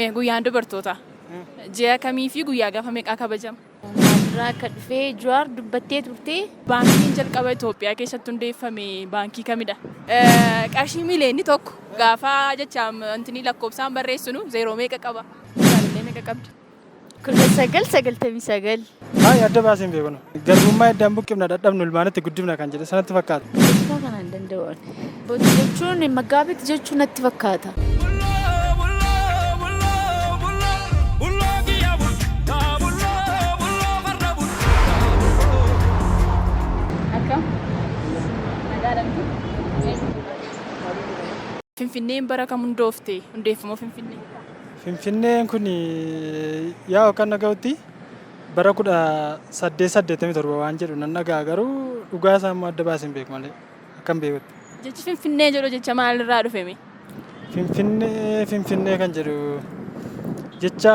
Mee guyyaan dubartootaa ji'a kamii fi guyyaa gaafa meeqaa kabajama? Maalirraa akka dhufee Jawaar dubbattee turte. Baankiin jalqaba Itoophiyaa keessatti hundeeffame baankii kamidha? Qarshii miiliyoonni tokko gaafa jecha wanti lakkoofsaan barreessinu zeeroo meeqa qaba? Jaalallee meeqa qabdi? 1999. Hayi adda baasee hin beeku. Garbummaa iddaan buqqifna dadhabnu ilmaanitti guddifna kan jedhe sanatti fakkaata. Poolitikaa kana hin danda'u. Booti jechuun maggaabit jechuun natti fakkaata. Akkam? Nagaadhamti? Finfinneen bara kam hundoofte? Hundeeffama Finfinnee. Finfinneen kun yaa'u kan dhaga'utti bara 1887 waan jedhu nan dhaga'a, garuu dhugaa isaa immoo adda baasee hin beeku malee akkam beekutti. Jechi Finfinnee jedhu jecha maalirraa dhufeme? Finfinnee Finfinnee kan jedhu jecha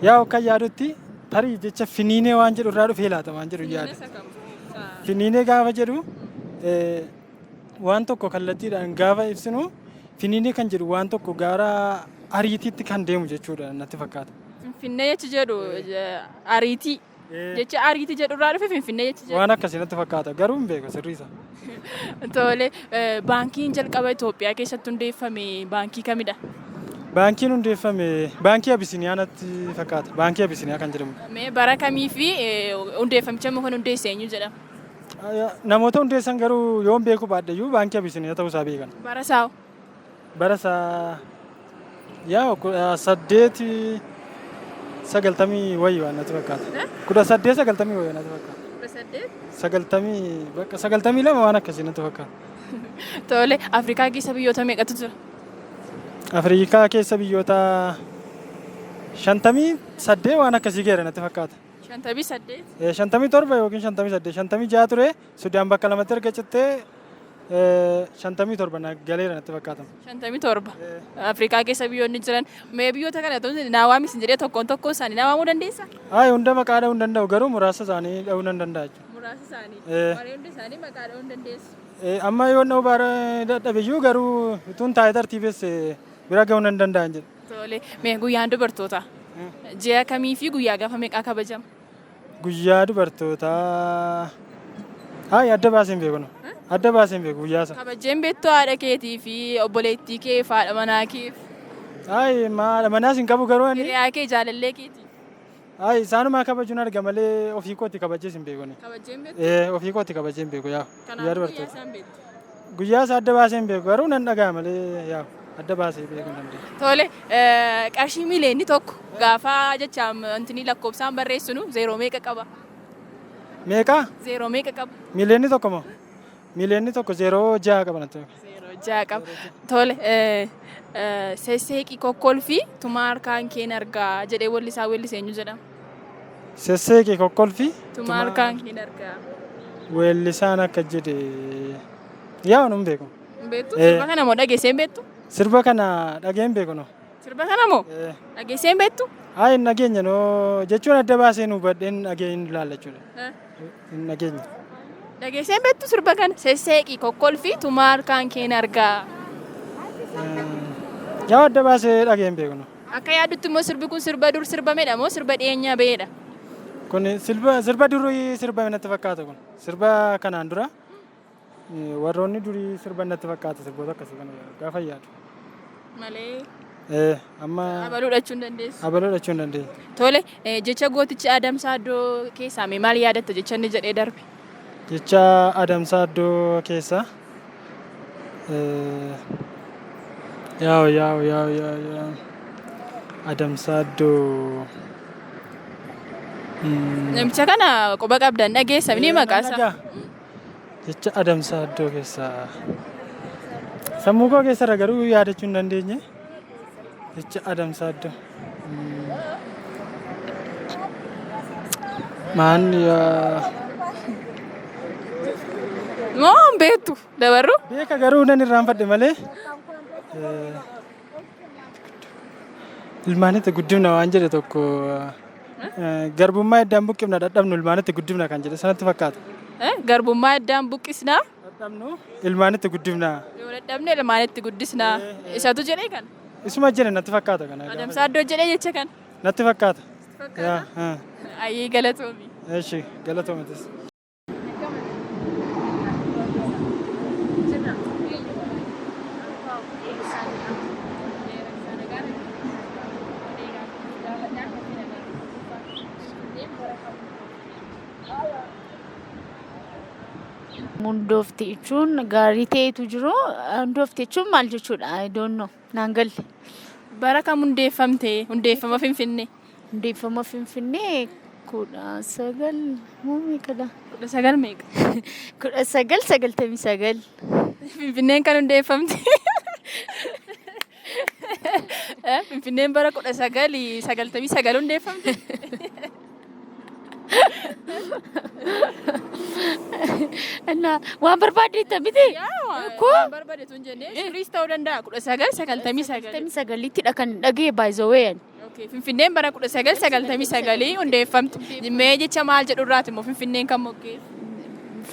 yaa'u kan yaadutti tarii jecha finiinee waan jedhu irraa dhufee laata waan jedhu yaada. Finiinee gaafa jedhu waan tokko kallattiidhaan gaafa ibsinu finiinee kan jedhu waan tokko gara ariitiitti kan deemu jechuudha natti fakkaata. Finfinnee jechi jedhu ariitii. Jecha ariitii jedhu irraa dhufe Finfinnee jechi jedhu. Waan akkasii natti fakkaata, garuu hin beeku sirrii isaa. Tole, baankiin jalqaba Itoophiyaa keessatti hundeeffame baankii kamidha? Baankiin hundeeffame baankii Abisiniyaa natti fakkaata. Baankii Abisiniyaa kan jedhamu. Mee bara kamii fi hundeeffamicha immoo kan hundeesse eenyu jedhama? Namoota hundeessan garuu yoon beeku baadheyyuu baankii Abisiniyaa ta'uu isaa beekan. Bara isaa hoo? Bara isaa yaa 1890 wayii waan natti fakkaata. 1890 wayii natti fakkaata. 18? Sagaltamii bakka 92 waan akkasii natti fakkaata. Tole, Afrikaa keessa biyyoota meeqatu jira? Afrikaa keessa biyyoota 58 waan akkasii geera natti fakkaata. 58? 57 yookiin 58, 56 ture. Sudaan bakka lamatti erga cittee 57 na galeera natti fakkaata. 57. Afrikaa keessa biyyoonni jiran mee biyyoota kana ta'uun naa waami sin jedhee tokkoon tokkoon isaanii naa waamuu dandeessaa? Ayi, hunda maqaa dha'uu hin danda'u, garuu muraasa isaanii dha'uu nan danda'a jechuudha. Muraasa isaanii. Eh. Warreen hunda isaanii maqaa dha'uu hin dandeessu. Amma yoon dha'uu baara dadhabe iyyuu garuu utuun taa'ee tartiibesse bira ga'uu nan danda'an jedha. Tole, mee guyyaan dubartootaa ji'a kamii fi guyyaa gaafa meeqaa kabajama? Guyyaa dubartootaa hayi adda baasee hin beeku. Adda baasee hin beeku guyyaa isaa. Kabajeen beektu haadha keetii fi obboleettii kee fi haadha manaa keef? Hayi haadha manaas hin qabu garuu ani. Hiriyaa kee, jaalallee keetii. Hayi isaanumaa kabajuun arga malee ofii kootti kabajees hin beeku. Kabajeen beektu? Ofii kootti kabajee hin beeku yaa. Guyyaa Kanaafuu guyyaa dubartoota. isaan beektu. Guyyaa isaa adda baasee hin beeku, garuu nan dhaga'a malee yaa adda baasee beekuu hin dandeenye. Tole, qarshii miiliyoonni tokko gaafa jecha wanti lakkoofsaan barreessinu zeeroo meeqa qaba? Meeqa? Zeeroo meeqa qaba? Miiliyoonni tokko moo? Miiliyoonni tokko zeeroo ja'a qaba natti fakkaata. Zeeroo ja'a qaba. Tole, sesseeqii kokkolfii tumaa harkaan keen argaa jedhee weellisaa weellise eenyu jedhama? Sesseeqii kokkolfii Tumaa harkaan keen argaa. Weellisaan akka jedhe yaa nun beeku. Hin beektu? Eh. Sirba kana moo dhageessee hin beektu? Sirba kana dhagee hin beeku no. Sirba kana moo dhageessee hin beektu? Haa, hin dhageenya no jechuun adda baasee nu hubadheen dhagee hin ilaalla jechuudha. Hin dhageenya. Dhageessee hin beektu sirba kana? Sesseeqii kokkolfii tumaa harkaan keen argaa. Yaa adda baasee dhagee hin beeku no. Akka yaaddutti immoo sirbi kun sirba dur sirbamedha moo sirba dhiyeenyaa ba'edha? Kun sirba durii sirbame natti fakkaata kun. Sirba kanaan dura warroonni durii sirban natti fakkaata, sirboota akkasii kana gaafa yaadu. Malee Amma abaluu dhachuu hin dandeessu. Abaluu dhachuu hin dandeenye. Tole, jecha gootichi Adamsaa Addoo keessaa mee maal yaadatta jecha inni jedhee darbe? Jecha Adamsaa Addoo keessaa yaa'u yaa'u yaa'u yaa'u yaa'u Adamsaa Addoo. Namicha kana quba qabdan dhageessa ni maqaa isaa. Dhagaa. Jecha Adamsaa Addoo keessaa sammuu koo keessarra garuu yaadachuu hin dandeenye. Jecha Adamsaa Addoo. Maan yaa Moo hin beektu dabarru? Beeka, garuu nan irraanfadhe malee. Ilmaanitti guddifna waan jedhe tokko, garbummaa iddaan buqqifna dadhabnu ilmaanitti guddifna kan jedhe sanatti fakkaata. Garbummaa iddaan buqqisnaa. Dadhabnu ilmaanitti guddifna. Yoo dadhabne ilmaanitti guddisnaa. Isatu jedhee kana. Isuma jedhe natti fakkaata kana. Adam Saaddoo jedhee jecha kana. Natti fakkaata. Yaa, haa. Ayyee galatoomi. Eshi galatoomatis. Hundoofte jechuun gaarii ta'etu jiru. Hundoofte jechuun maal jechuudha? I don't know. Naan galle. Bara kam hundeeffamte? Hundeeffama Finfinnee. Hundeeffama Finfinnee 19 moo meeqadha? 19 meeqa? 1999. Finfinneen kan hundeeffamte. Finfinneen bara 1999 hundeeffamte. Innaa waan barbaadde miti? Koo? Waan barbaade tun jennee sirriis ta'uu danda'a. 1999. 99ttidha kan dhagee by the way. Okay, Finfinneen bara 1999 hundeeffamte. Mee jecha maal jedhurraati immoo Finfinneen kan moggeesse?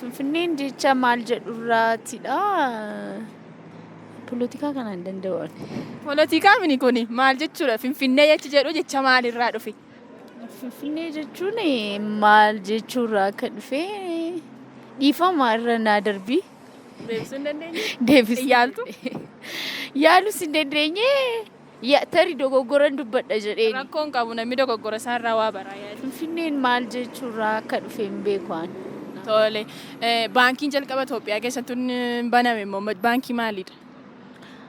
Finfinneen jecha maal jedhurraatidha. Polotikaa kana hin danda'u. Polotikaa mini kuni maal jechuudha? Finfinnee jechi jedhu jecha maalirraa dhufe? Finfinnee jechuun maal jechuurraa akka dhufe dhiifama irra naa darbii. Deebisuu hin dandeenye? Deebisuu. Yaaltu? Yaalus hin dandeenye tarii dogoggoran dubbadha jedheen. Rakkoon qabu namni dogoggora isaarraa waa baraa yaadu. Finfinneen maal jechuurraa akka dhufe hin beeku ani. Tole. Baankiin jalqaba Itoophiyaa keessatti baname immoo baankii maalidha?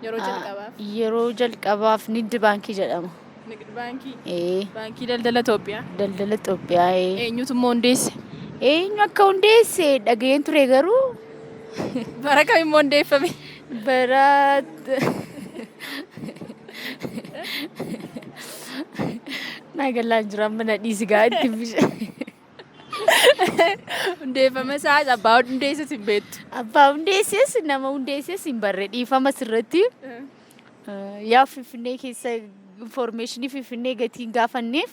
Yeroo jalqabaaf. Yeroo jalqabaaf Nigdi Baankii jedhama. Nigdi Baankii. Ee, Baankii daldala Itoophiyaa. Daldala Itoophiyaa. Ee. Eenyutu immoo hundeesse? Eenyu akka hundeesse dhaga'een ture garuu. Bara kam immoo hundeeffame? Bara naa galaan jira amma na dhiisi gaa itti bishaan. Hundeeffama isaa abbaa hundeesses hin beektu. Abbaa hundeesses nama hundeesses hin barre dhiifama sirratti. Yaa Finfinnee keessa informationii Finfinnee gatiin gaafanneef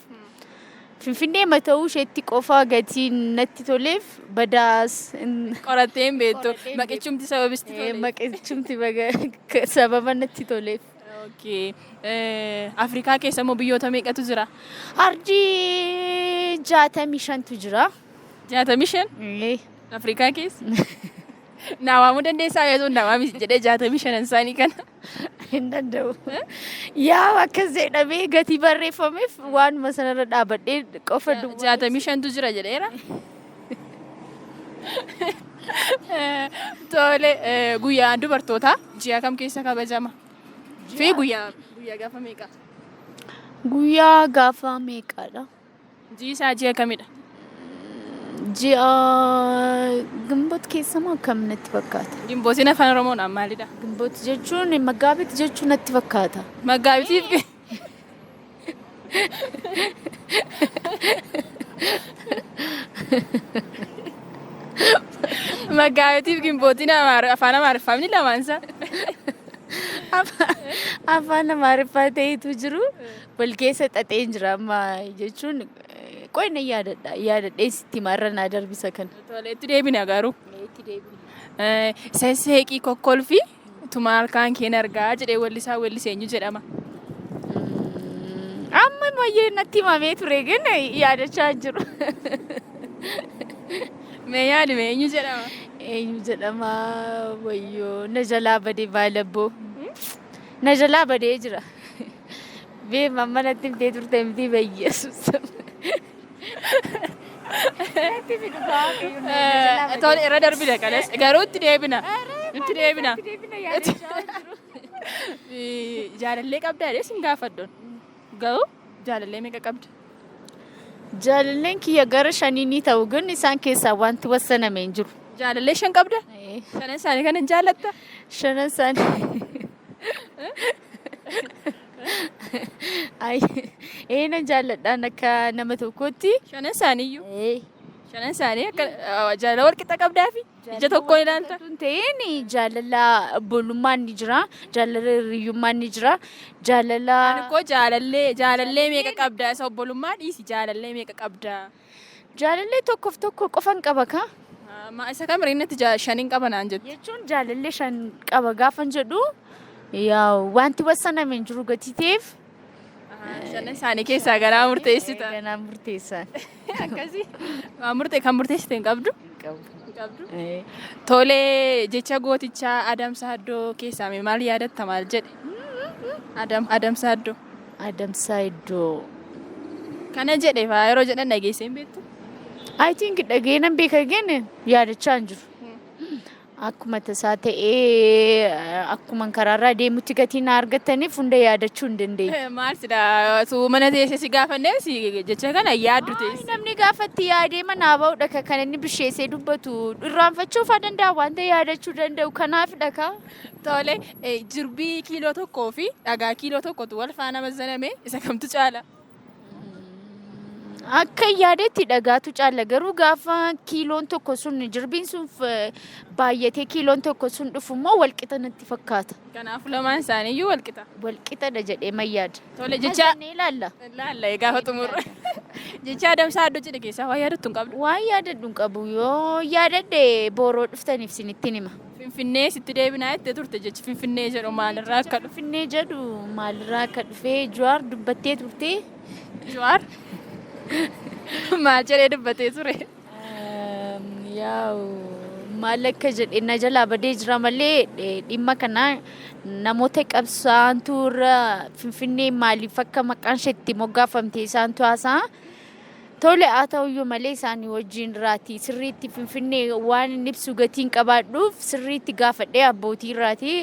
Finfinnee mata'uu isheetti qofa gatiin natti toleef badaas. Qorattee hin beektu. Qorattee hin beektu. Maqichumti sababisti tole. Maqichumti sababa natti toleef. Okay. Afrikaa keessa immoo biyyoota meeqatu jira? Ardii 65tu jira. 65? Ee. Afrikaa keessa? Naa waamuu dandeessaa yoo naa waamis jedhee 65 isaanii kana. Hin danda'u. Yaa akkas jedhamee gatii barreeffameef waanuma sanarra dhaabadhee qofa duwwaa. 65tu jira jedheera. Tole, guyyaan dubartootaa ji'a kam keessa kabajama? Fi guyyaa gaafa meeqa? Guyyaa gaafa meeqadha? Ji'i isaa ji'a kamidha? Ji'a Gimboot keessa moo akkam natti fakkaata? Gimbootiin afaan Oromoodhaan maalidha? Gimboot jechuun Maggaabit jechuu natti fakkaata. Maggaabitiif Maggaabitiif gimbootiin afaan Amaariffaa ni lamaansaa. Afaan Amaariffaa ta'etu jiru wal keessa xaxeen jira amma jechuun qo'ina yaadadha yaadadhee sitti himarra naa darbisa kana. Tole, itti deebina garuu. Itti deebina. Sesseeqii kokkolfi tuma harkaan keen argaa jedhee wellisaa wellise eenyu jedhama? Amma baay'ee natti himamee ture gin yaadachaa hin jiru. Mee yaadi, mee eenyu jedhama? Eenyu jedhama? Wayyoo, na jalaa badee baalabboo. Na jalaa badee jira. Bee mamma natti himtee turte miti bayyeessus. Natti fidu baay'ee. Tole, irra darbina kanas garuu itti deebina. Itti deebina. Yaadachaa hin jiru. Jaalallee qabdaa jedhee sin gaafadhoon. Garuu jaalallee meeqa qabda? Jaalalleen kiyya gara shanii ni ta'u gin isaan keessaa wanti wassaname hin jiru. Jaalallee shan qabda? Shanan isaanii kana hin jaallatta? Shanan isaanii. Ay, ee nan jaalladhaan akka nama tokkootti. Shanan isaaniiyyuu? Ee. Shanan isaanii akka jaalala wal qixa qabdaafi? Ija tokkoon ilaalta? Tun ta'een jaalala obbolummaan ni jira, jaalala hiriyyummaan ni jira, jaalala. Ani koo jaalallee meeqa qabda? Isa obbolummaa dhiisi, jaalallee meeqa qabda? Jaalallee tokkoof tokko qofan qaba ka. Ma isa kam rinnatti shanin qaba naan jettu? Jechuun jaalallee shan qaba gaafan jedhu Yaa wanti wassaname hin jiru gatii ta'eef. Shanan isaanii keessaa garaa murteessita. Ganaa murteessan. Akkasii. Waan murtee kan murteessite hin qabdu? Hin qabu. Hin qabdu. Tolee, jecha gootichaa Adamsaa Addoo keessaa mee maal yaadatta, maal jedhe? Adamsaa Addoo. Adamsaa Iddoo. Kana jedhe faa yeroo jedhan dhageessee hin beektu? I think dhageenan beeka gene yaadachaa hin jiru. Akkuma tasaa ta'ee akkuma karaarraa deemutti gatii na argataniif hunda yaadachuu hin dandeenye. Maal sidha tuu mana teessee si gaafannee si jecha kana yaaddu teesse. Namni gaafatti yaadee manaa ba'udha kan inni bisheessee dubbatu irraanfachuu faa danda'a wanta yaadachuu danda'u kanaafidha ka. Tole, jirbii kiiloo 1 fi dhagaa kiiloo 1tu wal faana mazzaname, isa kamtu caala? Akka yaadetti dhagaatu caala, garuu gaafa kiiloon 1 sun jirbiin sun baay'atee kiiloon 1 sun dhufu immoo walqixa natti fakkaata. Kanaafuu lamaan isaaniiyyuu wal qixa. Walqixadha jedhee mayyaada. Tole, jecha. Mazannee ilaalla. Laalla gaafa xumurre. Jecha Adamsaa Addoo jedhe keessaa waa yaadattu hin qabdu? Waan yaadadhu hin qabu, yoo yaadadhe booroo dhuftaniif sinittiin hima. Finfinnee sitti deebinaa jettee turte, jechi Finfinnee jedhu maalirraa akka dhufe? Finfinnee jedhu maalirraa akka dhufe Jawaar dubbattee turte. Jawaar maal jedhee dubbatee ture? Yaa'u maal akka jedhe na jalaa badee jira malee dhimma kana namoota qabsaantu irra Finfinnee maaliif akka maqaan ishee itti moggaafamte isaantu haasa'a. Tole, haa ta'uyyuu malee isaanii wajjin irraati sirriitti Finfinnee waan inni ibsu gatiin qabaadhuuf sirriitti gaafadhee abbootii irraati.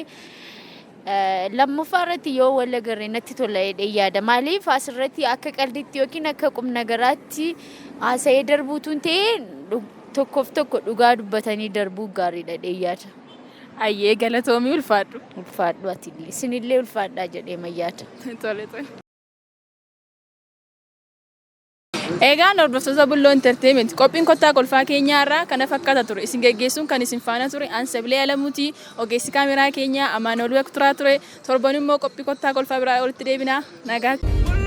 Lammaffaa irratti yoo wal agarre natti tola jedhee yaada. Maaliif asirratti akka qalditti yookiin akka qubnagaraatti haasa'ee darbuutu hin ta'in tokkoof tokko dhugaa dubbatanii darbuu gaariidha jedhee yaada. Ayyee, galatoomii, ulfaadhu. Ulfaadhu atillee, isinillee ulfaadhaa jedhee mayyaada. Tole tole. Egaan hordoftoota Bulloo Entertainment, qophiin kottaa kolfaa keenyaa irraa kana fakkaata ture. Isin geggeessuun kan isin faana ture Ansabilee Alamuutii, ogeessi kaameraa keenyaa Amaanuel Wekturaa ture. Torban immoo qophii kottaa kolfaa biraa walitti deebinaa. Nagaatti.